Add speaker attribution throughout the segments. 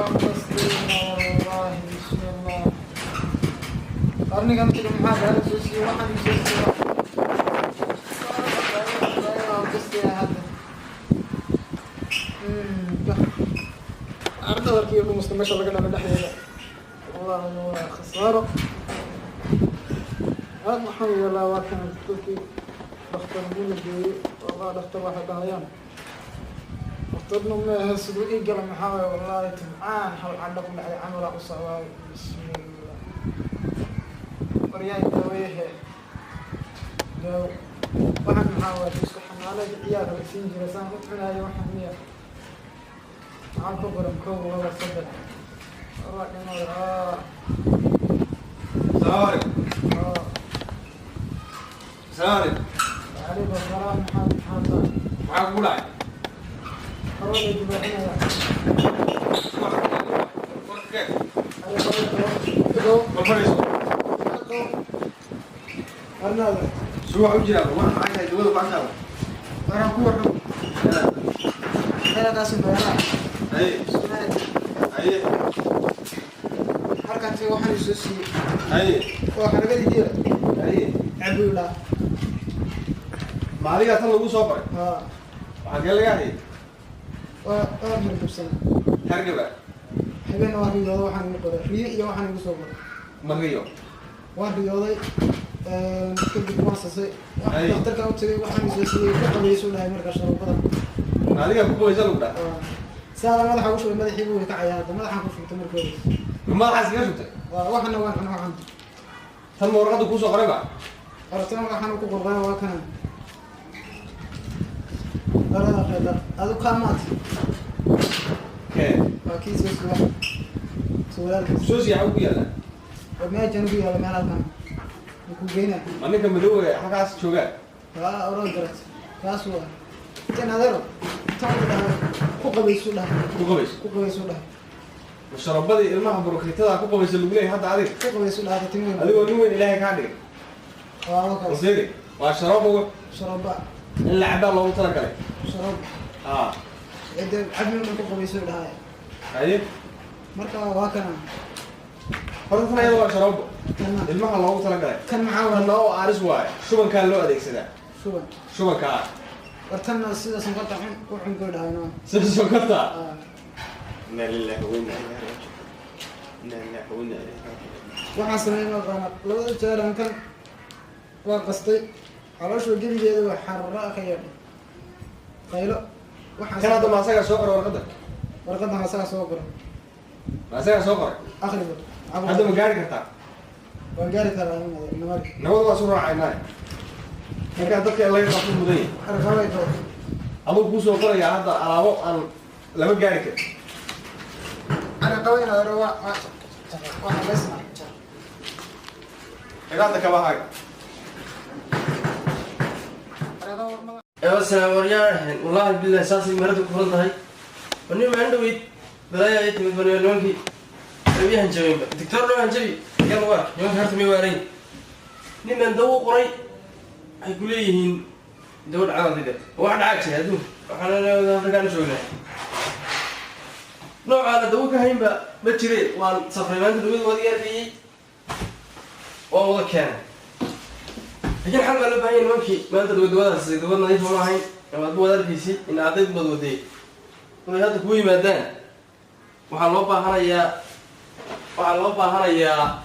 Speaker 1: Wallahi, bismillah. Qarnigan tiri, maxaa gaala soo siiyey? Waxaan soo siiyey hadda. Ardada dhumusta meesha laga dhalo dhexdeeda. Wallahi waa khasaaro. Aad waxaan yeelaa? Waa kana dadkii dhakhtar la geeyey. Wallahi dhakhtar waxay dhahayaan dhakhtarna ma ahe. Siduu ii gala maxaa waaye? Wallahi timcaan hal cadho ku dhacday camalaa u socdaay. Bismillah, waryahay, daaweyahe, daawo. Waxaan maxaa waaye? Isku xanaalada ciyaalka la siin jiray saan u cunaayo. Waxaan miya? Maxaa ku qoran? Kow, laba, saddex. Waa dhimada.
Speaker 2: السلام عليكم. السلام عليكم.
Speaker 1: Calaykum asalaam. Maxaa tahay?
Speaker 2: Maxaa kugu dhacay?
Speaker 1: Haweeney dibaaxinaya.
Speaker 2: Ma fadhiiso.
Speaker 1: Arnaada.
Speaker 2: Suu wax u jiraa? Wax maxay tahay dawada ku agtaada?
Speaker 1: Waraan ku warram meelkaasi meelaha.
Speaker 2: Haye. Haye.
Speaker 1: Markaan tagay waxaan isoo siiyey.
Speaker 2: Haye.
Speaker 1: Waa xaragadii geela.
Speaker 2: Haye.
Speaker 1: Cabuu dhaha.
Speaker 2: Ma adigaa tan lagu soo qoray?
Speaker 1: Haa.
Speaker 2: Waxaa kee laga hayay?
Speaker 1: Waa hargabsan.
Speaker 2: Hargaba?
Speaker 1: Habeenna waa riyooday. Waxaan igu qoray riyo iyo waxaan igu soo qoray.
Speaker 2: Ma riyo?
Speaker 1: Waan riyooday, kadib waan sasay.
Speaker 2: Ay.
Speaker 1: Dhakhtarkaan u tagay, waxaan isoo siiyey. Ku qabaysu dhahay markaa sharabada.
Speaker 2: Ma adigaa ku qabaysa lagu dhaha?
Speaker 1: Saada madaxa ugu shubay, madaxii buu kacaya hadda. Madaxaan ku shubtay markii horeysa.
Speaker 2: Ma madaxaas kaga shubtay?
Speaker 1: Waa waxana waan cuna, waxaan.
Speaker 2: Tan ma warqadda kuu soo qoray ba?
Speaker 1: Qoratan waxaan ku qorqay waa kana darada qeeda adu kaamaat.
Speaker 2: Kee?
Speaker 1: Waa kii soo suga suwaalkiis.
Speaker 2: Soo siya ku yaalla?
Speaker 1: Waa meejan ku yaala, meel halkan ma ku geynaa.
Speaker 2: Ma ninka madowga ee halkaas joogaa?
Speaker 1: Waa oroo garat, kaas waa tan adeero. Tan u dhahay ku qabaysu dhahay.
Speaker 2: Ku qabayso?
Speaker 1: Ku qabaysu dhahay.
Speaker 2: Ma sharabadii ilmaha burukritada ku qabaysa lagu leeyahay hadda adiga?
Speaker 1: Ku qabaysu dhahay timi.
Speaker 2: Adigoo nin weyn Ilaahay kaa dhigay.
Speaker 1: Waa kaas.
Speaker 2: Waseeri waa sharabo.
Speaker 1: Sharaba.
Speaker 2: In la cabaa loogu talagalay.
Speaker 1: Sharab.
Speaker 2: Aa.
Speaker 1: Cidda cabmi dhan ku qabaysu dhahay.
Speaker 2: Haye.
Speaker 1: Marka waa kana.
Speaker 2: Horta tan ayada waa sharabo.
Speaker 1: Kana.
Speaker 2: Ilmaha loogu talagalay.
Speaker 1: Kan maxaa waa?
Speaker 2: Tan oo aaris waaye, shubankaa loo adeegsadaa.
Speaker 1: Shuban?
Speaker 2: Shubankaa.
Speaker 1: War tanna sida sonkorta cun u cun buu dhahay no.
Speaker 2: Sida sonkorta?
Speaker 1: Aa.
Speaker 2: Inna lillahi wa inna ilayhi raaji'uun, inna lillahi wa inna ilayhi raaji'uun.
Speaker 1: Waxaan sameeyey ma aqaana. Labada jeeraan kan waa qastay, caloosha gebigeeda waa xarara ka yeedhay, qaylo waxaan.
Speaker 2: Kan hadda ma asagaa soo qoray warqadda?
Speaker 1: Warqadan asaga soo qoray.
Speaker 2: Ma asagaa soo qoray?
Speaker 1: Akhriba.
Speaker 2: Hadda ma gaari kartaa?
Speaker 1: Waan gaari karaa, namari.
Speaker 2: Nabad waa isu raacaynaa. Markaa dadka in laga qabto mudan yahay.
Speaker 1: Arqabay qabo.
Speaker 2: Aduu kuu soo qorayaa hadda alaabo aan lama gaari karin.
Speaker 1: Arqabay inaad waa xabaysna.
Speaker 2: Xigaadda kabahaaga.
Speaker 3: Asalaam waryaarahen, wallaahi billahi saasay meherada ku furan tahay. Nin maan dhaweyd balaaya ay timid baniyo, nimankii ay hanjabeenba. Doctor noo hanjabi yaa lagu arkay. Nimanka horta may waarayn. Nin baan dawo u qoray, waxay ku leeyihiin dawo dhacdaa dide. Wax dhacaa jira adduunka, waxaan Afrikaan joognaa noocaana dawo ka haynba ma jire. Waan safray maanta, dawada waa diyaariyey, waan wada keenay, laakiin xal baa loo baahan yahay. Nimankii maanta dawadaas dawad nadiif ma ahayn. Waad wada arkaysay in ardayd baad waday markay hadda kugu yimaadaan. Waxaa loo baahanayaa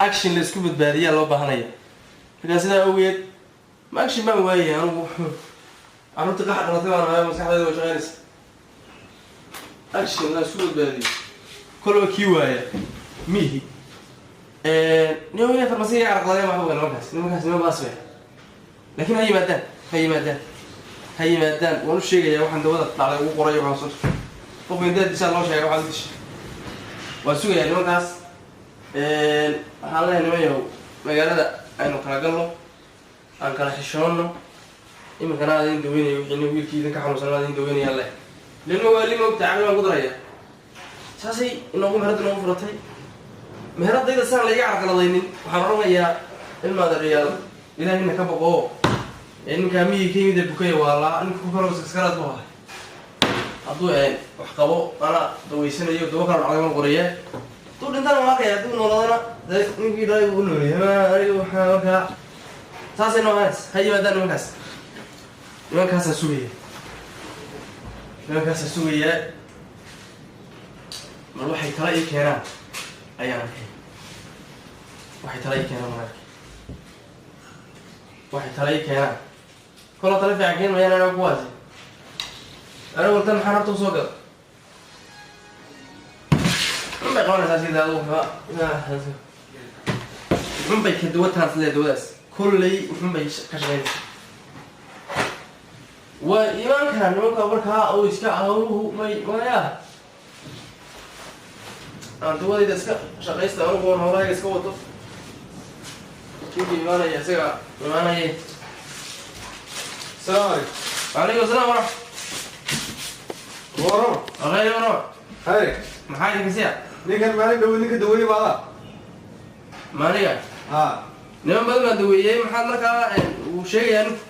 Speaker 3: action la isku badbaadiyaa loo baahanaya. Markaa sidaa awgeed ma action baan waayay. Anigu carruurta qaxa dhalatay baan ahay, maskaxdayda waa shaqaynaysa. Action la isku badbaadiyo kolba kii waaya mihi nin inay farmasiga carqaladeen waxba. Nimankaas niman baas bay, laakiin ha yimaadaan, ha yimaadaan, ha yimaadaan. Waan u sheegayaa waxaan dawada dhacday ugu qoray. Waxaan soo qofka intaad dishaa loo sheegay waxaad u dishay. Waan sugayaa nimankaas. Waxaan leeyahay, niman yahow, magaalada aynu kala galno, aan kala xishoonno. Iminkana aad idin daweynaya wixii nin wiilkii idinka xanuunsan aad idin daweynayaan leh lilma waa lima ogta caqli baan ku daraya. Saasay inoogu meherada inoogu furatay. Meheradayda saan layga carqaladaynin. Waxaan odhanayaa, ilmaada ciyaal, ilaahina ka boqo. Ee ninkaa miyii ka yimid ee bukaya waa laa ninka ku kalo saskaraad bu ahay. Hadduu wax qabo ana daweysanayo, dawo kala dhacday ma qoraya. Hadduu dhintana waa arkaya, hadduu noolaadana dee ninkii dhalay buu u noolyahay. Ma aniga waxaa markaa saasay noo ahays. Ha yimaadaan nimankaas, nimankaasaan sugaya, nimankaasaan sugayaa. Mar waxay tala ii keenaan ayaan arkay, waxay tala ii keenaan waan arkay, waxay tala ii keenaan. Kola tala fiican keen mayaan aniga kuwaasi. Anigu tan maxaan horta usoo gala? Xun bay qabanaysaa sida adigu waxba xun bay ka duwataan sida dawadaas kolley xun bay ka shaqaynaysaa. Waa imaan karaan nimanka markaa oo iska hawluhu may maya aan dawadayda iska shaqaysta, anigu oon hawlahayga iska wato. Ninkii imaanaya isaga imaanaya.
Speaker 2: السلام عليكم.
Speaker 3: Calaykum asalaam waraxmat.
Speaker 2: Warama.
Speaker 3: Khayr, warama.
Speaker 2: Hay.
Speaker 3: Maxaa idinka siya?
Speaker 2: Ninkan maalin dhow ninka daweeye baada.
Speaker 3: Maaniga?
Speaker 2: Ha.
Speaker 3: Niman badan baan daweeyey. Maxaad markaa uu sheegayaa ninku?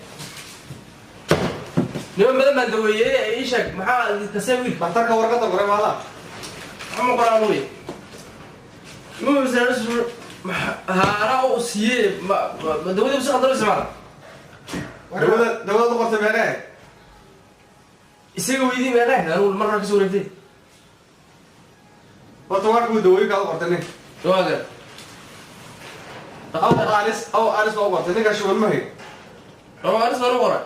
Speaker 3: Niman badan baan daweeyey, ii sheeg maxaa kasee wiil.
Speaker 2: Dhakhtarka warqadda qoray baada.
Speaker 3: Maxaa ma qoraan wey? Haara u siiyey dawadii si khaldan u isticmaala.
Speaker 2: Dawada qortay meeqee?
Speaker 3: Isaga weydii meeqee, anigu marna kasoo wareegtay.
Speaker 2: Horta waa kuwa dawooyinka u qortay ninka.
Speaker 3: Waa gar.
Speaker 2: Aw alis baa u qortay ninka, shuban ma hayn.
Speaker 3: Aw alis baan u qoray.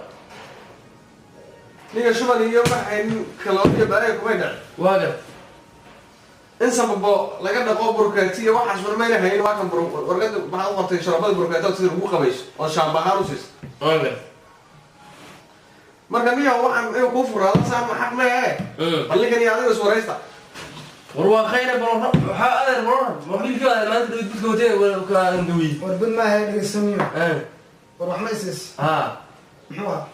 Speaker 2: Ninka shuban iyo ma haynin, kaloon iyo balaayo kumay dhicin.
Speaker 3: Waa gar.
Speaker 2: In sababo laga dhaqo burkaati iyo waxaas war mayna haynin. Waa kan warqadda maxaad u qortay? Sharabada burkaati sida lagu qabayso oo shaamba ahaan u siiso.
Speaker 3: Waa gar.
Speaker 2: Marka niyo waxaan inuu kuu furaado saa ma xaq ma ee bal ninkan iyo adiga is waraysta.
Speaker 3: War waa khayre balora, waxaa adeer balora wiilkii adeer maanta dawid budka watee kaan daweeyey.
Speaker 1: War bud maaha, dhegeysaniyo. War wax ma isiis?
Speaker 3: Ha.
Speaker 1: Muxuu ahaa?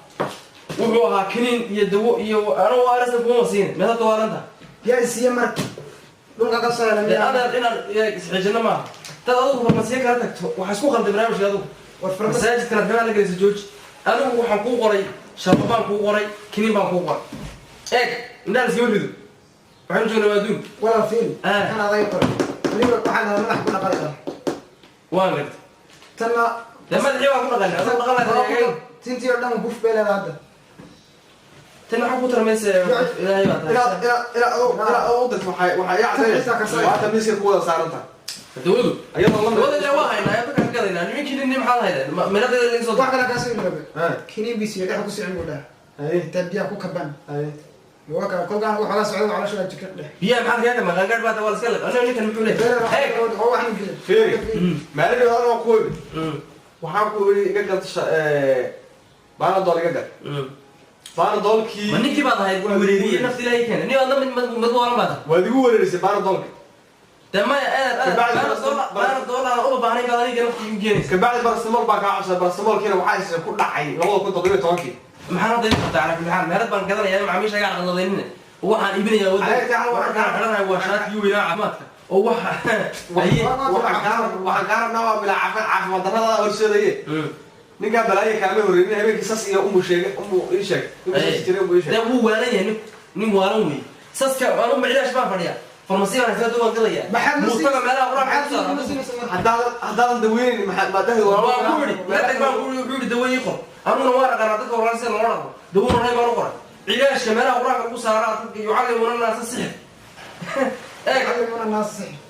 Speaker 3: Wuxuu ahaa kaniin iyo dawo iyo anigu arista kuma siin meesha dawaalanta.
Speaker 1: Yaa isiiye marka dhulka ka soo helay?
Speaker 3: Dee
Speaker 1: Miyaa?
Speaker 3: Adeer, inaad isxiijino maaha. Dad adigu farmasiye kala tagto waxaa isku qalday barnaamijka adigu.
Speaker 1: War farmasi.
Speaker 3: Masaajidkana fiican la gelaysa jooji. Anigu waxaan kuu qoray sharbo baan kuu qoray, kiniin baan kuu qoray. Eeg, indhaha laskama rido, waxaynu joognaa waa adduun.
Speaker 1: Walaal fiil.
Speaker 3: Ah.
Speaker 1: Kan aday qoray weliba waxaa dhahaa madax ku dhaqayda.
Speaker 3: Waan gartay.
Speaker 1: Tanna.
Speaker 3: Dee madaxii waan ku dhaqanay, adigu dhaqan lahayd.
Speaker 1: Tintii oo dhan guf bay leedahay hadda.
Speaker 3: Tan waxaa ku tarmaysa ilaahay baa tahay.
Speaker 2: Inaad u dirto waxay ii cadaynaysaa waa ta miiska ku wada saaran tahay.
Speaker 3: Dawadu.
Speaker 2: Iyadoo la
Speaker 3: Dawada ilaa waa haynaa, dadka ka gadaynaa. Nimankii nin maxaad haydeen meeladeeda laga soo
Speaker 1: Wax kale kaasoo iloobe.
Speaker 2: Ah.
Speaker 1: Kiniin bisiyo dhex ku sicin buu dhaha.
Speaker 2: Hay.
Speaker 1: Intaa biyaha ku kaban.
Speaker 2: Hay.
Speaker 1: Waa kaa kolkaan waxoogaa socda caloosha jika dhex.
Speaker 3: Biyaha maxaad kaga gamaa? Qaangaadh baa waa la iska leh. Aniga ninkan muxuu leeyahay? Eeg.
Speaker 1: Oo waxnu gelin.
Speaker 2: Fiiri, maalin dhow anoo ku yimid waxaan ku yidhi iga gad Panadol iga gad. Panadolkii.
Speaker 3: Ma ninkii baad ahayd wareeriyey nafta ilaahay keenay? Nin adna mid mid waalan baad tahay.
Speaker 2: Waad igu wareerisay Panadolka.
Speaker 3: Dee maya adeer, adeer.
Speaker 2: Kabacdi
Speaker 3: Baana doolar aan uma baahnayn baad aniga nafta igu keenaysa.
Speaker 2: Kabacdi paracetamol baan kaa codsaday, paracetamolkiina waxaa isay ku dhacay 2017-kii.
Speaker 3: Maxaan hadda idin qabtaa? Calaa kulli xaal meherad baan gadanayaa, macaamiisha iga caqladaynina waxaan iibinayaa wadada.
Speaker 2: Aniga taa
Speaker 3: waxaan kala xidhanahay waa shaatigii weynaa caafimaadka oo waxa haye.
Speaker 2: Waxaan kaa rabnaa waa bilaa caafimaad darrada horseedaye. Ninkaa balaayo kaama horreynin, habeenkii sas iyo umu sheegay, umu ii sheeg inuu sas jiray, umu ii
Speaker 3: Dee
Speaker 2: sheeg.
Speaker 3: Wuu waalan yahay ninku, nin waalan wey. Saska anu macilaash baan fadhiyaa, farmasiya baan haystaa, waan gadayaa. Muutaga meelaha quraanka ku saara.
Speaker 2: Haddaadan daweynaynin maxaa maadahda?
Speaker 3: Waan ku idhi meedag baan ku idhi, wuxuu yidhi dawo ii qor. Anuguna waan aqaanaa dadka waraan sida loola dhaqmo, dawona ray baan u qoray. Cilaashka meelaha qur-aanka lagu saaraa dadka yucallimuna naasa sixir. Eeg,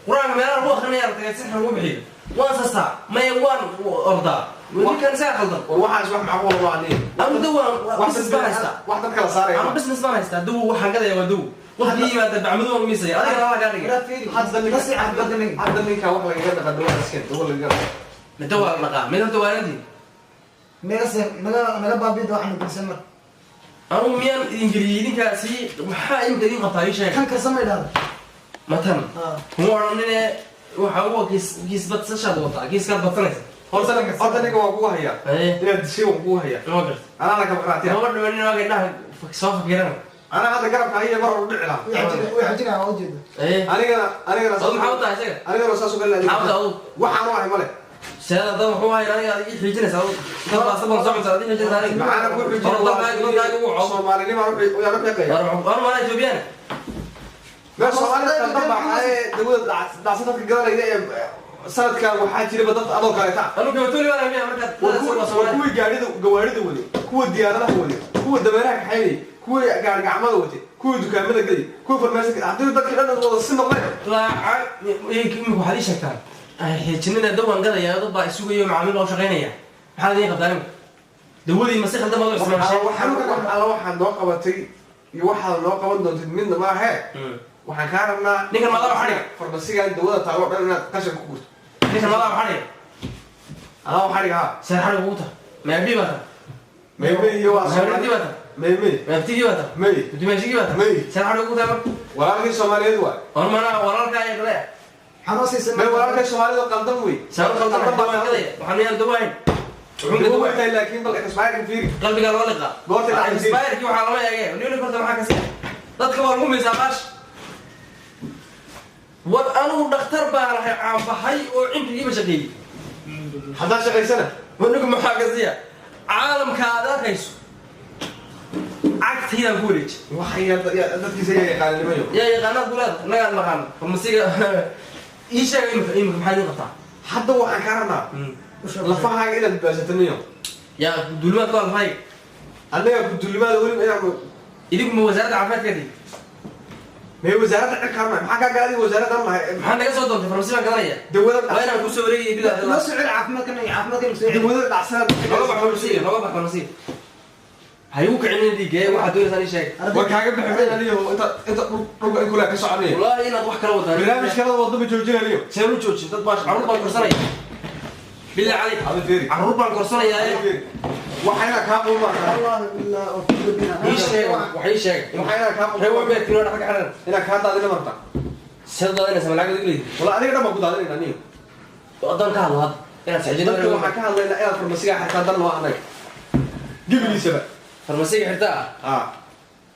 Speaker 3: qur-aanka meelaha lagu akrinaya la tagay, sixir lagu bixiyo. Waan sastaa maya, waan ordaa, ninkan isaga khaldan.
Speaker 2: War waxaas wax macquul ma aniga.
Speaker 3: Anu dawaan business baan haystaa.
Speaker 2: Wax dad kala saaraya.
Speaker 3: Anu business baan haystaa, dawo waxaan gadaya waa dawo. Qofkii yimaada bacmadu waan miisaya, adigana waa kaa dhigay.
Speaker 2: Hadda ninkaa wax lagaga dhaqa dawa iska dawa lagaga dhaqa.
Speaker 3: Midda waa la dhaqaa, mid horta waalantiin.
Speaker 1: Naga baabida waxnu gelisan marka.
Speaker 3: Anugu miyaan idin geliyey idinkaa sii? Maxaa imika idin qabtaa, ii sheeg.
Speaker 1: Kan karsamay dhahda.
Speaker 3: Matan kuma odhanine, waxa uga kiis kiis badsashaad wataa, kiiskaad badsanaysa.
Speaker 2: Horta ninka waan kugu hayaa.
Speaker 3: Haye.
Speaker 2: Inaad dishay waan kugu hayaa.
Speaker 3: Ma garta.
Speaker 2: Anaa laka maqraatiya.
Speaker 3: Maba dhimanin, waaga indhaha soo fakirana.
Speaker 2: Anaa hadda garabka haya mar hore u dhici lahaa.
Speaker 1: Way xajinaya, waa ujeeda.
Speaker 3: Haye.
Speaker 2: Anigana
Speaker 3: Adu maxaa u tahay isaga?
Speaker 2: Anigana saas u galin.
Speaker 3: Maxaa u tahay adigu?
Speaker 2: Waxaan u ahay male.
Speaker 3: Seeda dad wuxuu hayaa aniga aad ii xiijinaysaa. Dad baa sabon soo cuntaa aad ii xiijinaysaa aniga.
Speaker 2: Maxaana ku xijin?
Speaker 3: War dalkaaga ugu cow.
Speaker 2: Soomaalinima yaan u xiiqaya.
Speaker 3: War maana Ethiopiana.
Speaker 2: Meel Soomaalida qaldan baa xaye dawada dhacsan dadka gadanaya ee sanadkan waxaa jiraba dad adoo kaleeta.
Speaker 3: Anu gabatuli baan miya markaad
Speaker 2: War kuwii gaadhida gawaarida waday, kuwa diyaaradaha waday, kuwa dameeraha kaxaynayay, kuwa gaargacmada watay, kuwa dukaamada gelay, kuwa farmaasiga, haddii dadkii dhan wada si noqdeen.
Speaker 3: Lacag imika waxaad ii sheegtaan xiijinina dawaan gadayaa, dad baa isugayo, macaamiil baa u shaqaynaya. Maxaad idiin qabtaa imika? Dawadii ma si khaldan baad u isticmaashay?
Speaker 2: Wax alla waxaad noo qabatay iyo waxaad noo qaban doontid midna maahee. Waxaan kaa rabnaa
Speaker 3: Ninkan madaa xadhiga.
Speaker 2: Farmasigan dawada taalo dhan inaad qashan ku gurto.
Speaker 3: Ninkan madaa xadhiga.
Speaker 2: Adaa xadhiga haa.
Speaker 3: Seer xadhiga ugu taha maabii baa taha.
Speaker 2: Meymey iyo waa
Speaker 3: Maabartii baa taha.
Speaker 2: Meymey.
Speaker 3: Maabtigii baa taha.
Speaker 2: Mey.
Speaker 3: Dumaashigii baa taha.
Speaker 2: Mey.
Speaker 3: Seer xadhiga ugu taha marka.
Speaker 2: Walaalkii Soomaaliyeed waay.
Speaker 3: War manaa walaalkaa ayaa dhalaya.
Speaker 1: Maxaa noo siisay?
Speaker 2: May, walaalkii Soomaalida qaldan wey.
Speaker 3: Seer khaldan dawaan gadaya, waxaan miyaan dawahayn? Wuxuun
Speaker 2: Dawo
Speaker 3: dawa
Speaker 2: way tahay, laakiin bal expired fiiri.
Speaker 3: Qalbigaa loo liqaa.
Speaker 2: Goorta dhacay.
Speaker 3: Inspireki waxaa lama eege nin horta maxaa kasi dadka waa lagu miisaa baash. War anigu dhakhtar baan ahay caanbaxay oo cimrigiiba shaqeeyey.
Speaker 2: Haddaad shaqaysana.
Speaker 3: Anigu maxaa kasiya caalamka aad arkayso cagtaydaan ku wareeji.
Speaker 2: Waxay dadkiisa yaa yaqaannimayo.
Speaker 3: Yaa yaqaanaad kuleeda innagaan naqaan farmasiga. Ii sheega imika maxaa idiin qabtaa?
Speaker 2: Hadda waxaan kaa rabnaa lafahaaga inaad baasataniyo.
Speaker 3: Yaa duulimaad ku alfay?
Speaker 2: Annaga ku duulimaada weliba inaanu
Speaker 3: Idinku ma wasaaradda caafimaadka di?
Speaker 2: May, wasaaradda cirkaan nahay, maxaa kaa gala adiga wasaaraddan nahay?
Speaker 3: Maxaa naga soo doontay? Farmasi baan gadanaya.
Speaker 2: Dawada
Speaker 3: Waa inaan kusoo wareegaya bilaa.
Speaker 1: Noo soo celi caafimaadkan iyo caafimaadkan soo celi.
Speaker 2: Dawada dhacsanaad.
Speaker 3: Nooga bax farmasiga, nooga bax farmasiga. Ha igu kicinin dhiigga ee waxaad doonaysaan ii sheeg.
Speaker 2: War kaaga bixi mayna niyo, inta dhulka in kule ka soconaya.
Speaker 3: Wallaahi inaad wax kala wadaa.
Speaker 2: Barnaamij kalada wadama joojinaniyo.
Speaker 3: Seen u joojin? Dad baa carruur baan korsanaya, bilaa caleyk.
Speaker 2: Hada fiiri.
Speaker 3: Carruur baan korsanayaa ee.
Speaker 2: Fiiri. Waxa inaa kaa quumaa.
Speaker 1: Wallaahi billah oo ku gudbina.
Speaker 3: Ii sheeg, wax ii sheeg.
Speaker 2: Waxa inaa kaa
Speaker 3: Reer
Speaker 2: quumaa.
Speaker 3: webeedkiin waa dhaxal ka xidhan.
Speaker 2: Inaa kaa daadina marta.
Speaker 3: Seed daadinaysa? Ma lacag adigu leeyihi?
Speaker 2: Wala adiga dhan baan ku daadinayna niyo.
Speaker 3: Adoon ka hadlo hadda inaad saxijin.
Speaker 2: Dadka waxaan ka hadlaynaa inaad farmasiga xirtaa dan noo annaga gebigiisaba.
Speaker 3: Farmasiga xirtaa?
Speaker 2: Ah.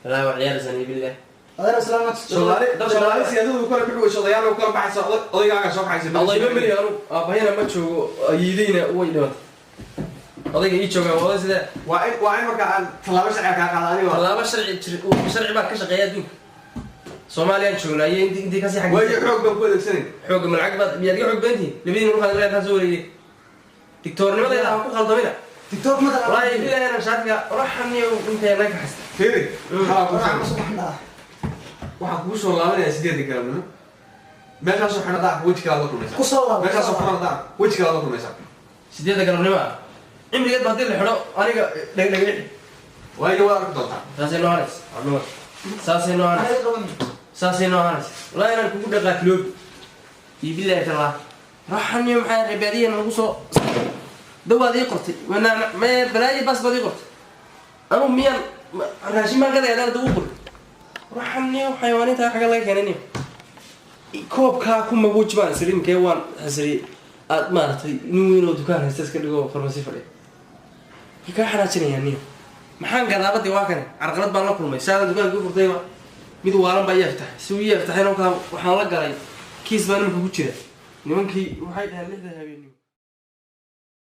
Speaker 3: Wallaahi waa ciyaaraysan iyo billah.
Speaker 1: Adeer islaamad.
Speaker 2: Soomaali Soomaali siyaadadu kala bixi weyso, odayaal kala baxaysa, odaygaaga soo kaxaysa.
Speaker 3: Odayba meli anu aabahayna ma joogo, ayeydayna way dhimatay. Odayga ii joogaa waa oday sidee?
Speaker 2: Waa in marka aan tallaabo sharciga kaa qaada aniga.
Speaker 3: Tallaabo sharci jir, sharci baa ka shaqeeya adduunka. Soomaaliyaan joognaa iyo intii kasii
Speaker 2: Waayo
Speaker 3: xagisa.
Speaker 2: Xoog baan ku adeegsanay.
Speaker 3: Xoogga ma lacag baad miyaad iga xoog badantihin? Labadiina dhulkaad leedahay soo wareegay. Digtoornimadayda ha ku khaldamina.
Speaker 1: Tiktok ma dara.
Speaker 3: Wallaahi billahi inaan shaatiga raxaniyo intay naga xasta.
Speaker 2: Fiiri. Halaa ku
Speaker 1: Waxaan
Speaker 2: sheego.
Speaker 1: soo baxnaa.
Speaker 2: Waxaan kugu soo laabanayaa 8-da galabnimo. Meeshaasoo xidhan daarka weji kalaad la kulmaysaa.
Speaker 1: Ku soo laabo.
Speaker 2: Meeshaasoo furan daar weji kalaad la kulmaysaa.
Speaker 3: 8-da galabnimo ah cimrigeed ba haddii la xidho aniga dhegdhegixi.
Speaker 2: Waayo waad arki doontaa.
Speaker 3: Saasay noo hanaysa, saasay noo hanaysa.
Speaker 1: Aniga qaban.
Speaker 3: Saasay noo hanaysa. Wallaahi inaan kugu dhaqaakiloobi iyo billaahi tallah raxaniyo. Maxaa reebaadiya nagu soo dawaad ii qortay? Mee balaayo baas baad ii qortay. Anugu miyaan raashin baan gadaya adaan dawo qori? Raxaniyo xayawaaniinta xagga laga keenay niyo. Koobkaa ku maguuji baan isiri inkee waan xisiriyey. Aad maaragtay nin weyn oo dukaan haysta iska dhigo farmasi fadhiya. Way kaa xanaajinayaa niyo. Maxaan gadaabadii waa kane carqalad baan la kulmay. Saadan dukaanka u furtayba mid waalan baa ii aftaxay. Si uu ii aftaxayna wakaa waxaan la galay kiis baan imika ku jira. Nimankii waxay dhaheen 6-da habeenimo.